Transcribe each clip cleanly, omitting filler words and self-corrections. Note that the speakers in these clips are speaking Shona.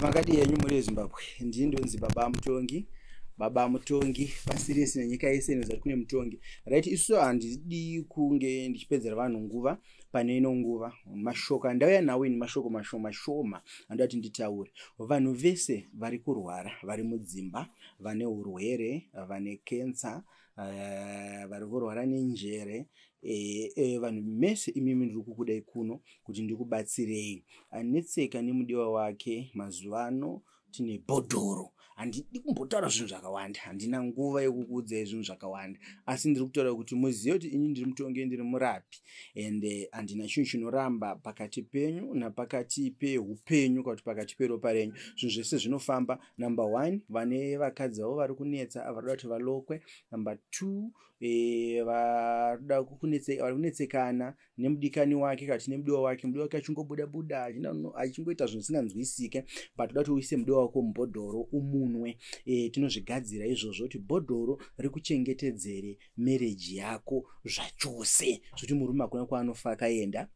Makadii henyu mhuri yeZimbabwe? Ndini ndonzi Baba Mutongi. Baba Mutongi pasi rese nenyika yese inoziva kune mutongi. Right, isu handidi kunge ndichipedzera vanhu nguva pane ino nguva. Mashoko andauya nawo ini mashoko mashoma shoma andoda kuti nditaure. Vanhu vese vari kurwara, vari mudzimba, vane urwere, vane kensa, vari kurwara nenjere, vanhu mese imimi ndiri kukudai kuno kuti ndikubatsirei. Anetseka nemudiwa wake mazuva ano tine bhodhoro. Handidi kumbotaura zvinhu zvakawanda, handina nguva yekukuudzai zvinhu zvakawanda, asi ndiri kutaura kuti muzive kuti ini ndiri mutongi, ndiri murapi, ende handina chinhu chinoramba pakati penyu napakati peupenyu kana kuti pakati peropa renyu. Zvinhu zvese zvinofamba. Number one, vane vakadzi vavo vari kunetsa, varikuda kuti valokwe. Number two, vari kunetsekana nemudikani wake kana kuti nemudiwa wake. Mudiwa wake achingobuda buda achingoita zvinhu zvisinganzwisike, but uda kuti uise mudiwa wako mubhodhoro umunwe. Tinozvigadzira izvozvo kuti bhodhoro rikuchengetedzere mereji yako zvachose, zvekuti murume hakuna kwaanofa akaenda.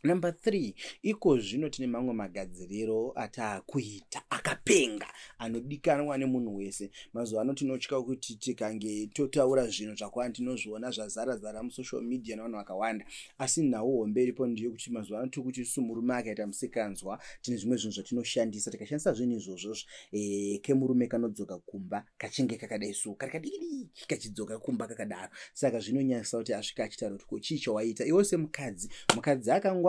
Number 3, iko zvino tine mamwe magadziriro ataakuita akapenga anodikanwa nemunhu wese. Mazuva ano tinotya kuti tikange totaura zvinhu zvakawanda tinozviona zvazara zara musocial media nevanhu vakawanda, asi nhau hombe iripo ndeyekuti mazuva ano tiri kuti isu murume akaita musikanzwa tine zvimwe zvinhu zvatinoshandisa. Tikashandisa zvinhu izvozvo kemurume kanodzoka kumba kachinge kakadai so, kari kadikidiki kachidzoka kumba kakadaro. Saka zvinonyanyisa kuti asvika achitaura kuti ko chii chawaita iwe semukadzi. Mukadzi akangwara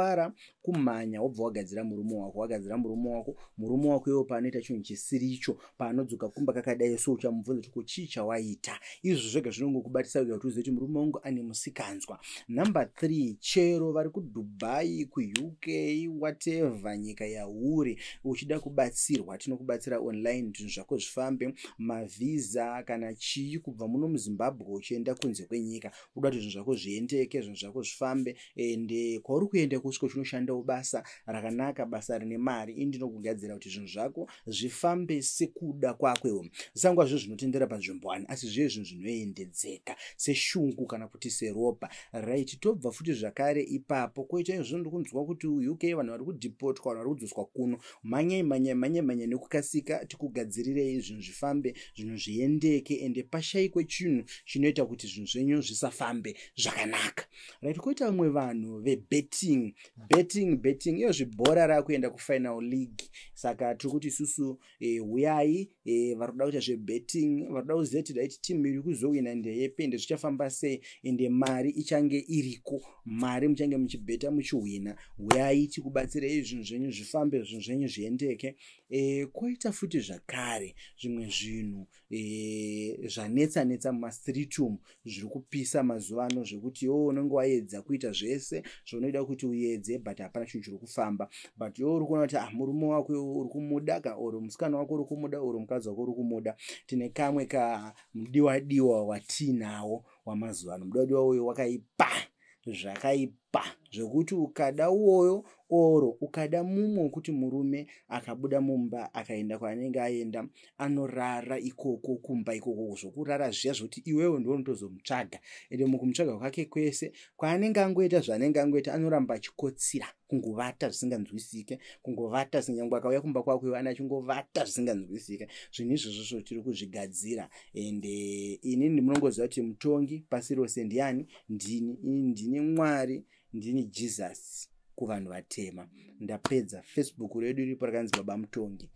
kumhanya wobva wagadzira murume wako, wagadzira murume wako, murume wako iwo paanoita chinhu chisiricho, paanodzoka kumba kakadai so, uchamubvunza kuti ko chii chawaita. Izvo zvega zvinongokubatisa kuita kuti uzive kuti murume wangu ane musikanzwa. Number 3, chero vari kuDubai, kuUK, whatever nyika yauri, uchida kubatsirwa, tinokubatsira online, zvinhu zvako zvifambe, mavhisa kana chii, kubva muno muZimbabwe uchienda kunze kwenyika, uda kuti zvinhu zvako zviendeke, zvinhu zvako zvifambe, ende kwauri kuenda kusvika uchinoshandawo basa rakanaka, basa rine mari. Ini ndinokugadzira kuti zvinhu zvako zvifambe sekuda kwako iwe. Zvisangwa zvinhu zvinotendera panzvimbo wani, asi zviye zvinhu zvinoendedzeka seshungu kana kuti seropa. Right, tobva futi zvakare ipapo koita izvo ndikunzwa kuti UK vanhu vari kudhipotwa, vanhu vari kudzoswa kuno. Mhanyai, mhanyai, mhanyai, mhanyai nekukasika tikugadzirirei zvinhu zvifambe, zvinhu zviendeke, ende pashaikwe chinhu chinoita kuti zvinhu zvenyu zvisafambe zvakanaka. Right, koita vamwe vanhu vebetting, betting, betting. Iyo zvibhora rakuenda kufinal league, saka tiri kuti isusu huyai vari kuda kuita zvebetting, vari kuda kuziva kuti right, team iri kuzowina ndeyepi, ende zvichafamba sei, ende mari ichange iriko, mari muchange muchibheta muchihwina. Huyai tikubatsirei zvinhu zvenyu zvifambe, zvinhu zvenyu zviendeke. Koita futi zvakare zvimwe zvinhu zvanetsa netsa mumastreet umu, zviri kupisa mazuva ano, zvekuti iwe unenge waedza kuita zvese zvaunoida kuti uedze, but hapana chinhu chiri kufamba, but iwe uri kuona kuti ah, murume wako uri kumuda ka, or musikana wako uri kumuda, or mukadzi wako uri kumuda. Tine kamwe kamudiwa diwa watiinawo wamazuva ano. Mudiwa diwa uyo wakaipa zvakaipa zvekuti ukada uwoyo oro ukada mumwe wekuti murume akabuda mumba akaenda kwaanenge aenda, anorara ikoko kumba ikoko, zvokurara zviya zvokuti iwewe ndiwo unotozomutsvaga, ende mukumutsvaga kwake kwese kwaanenge angoita zvaanenge angoita, anoramba achikotsira, kungovata zvisinganzwisike, kungovata nyangwe akauya kumba kwako iwe ane achingovata zvisinganzwisike. Zvinhu izvozvo tiri kuzvigadzira, ende inini munongoziva kuti mutongi pasi rose ndiani? Ndini ini, ndini Mwari, ndini Jesus kuvanhu vatema. Ndapedza. Facebook redu iripo rakanzi Baba Mutongi.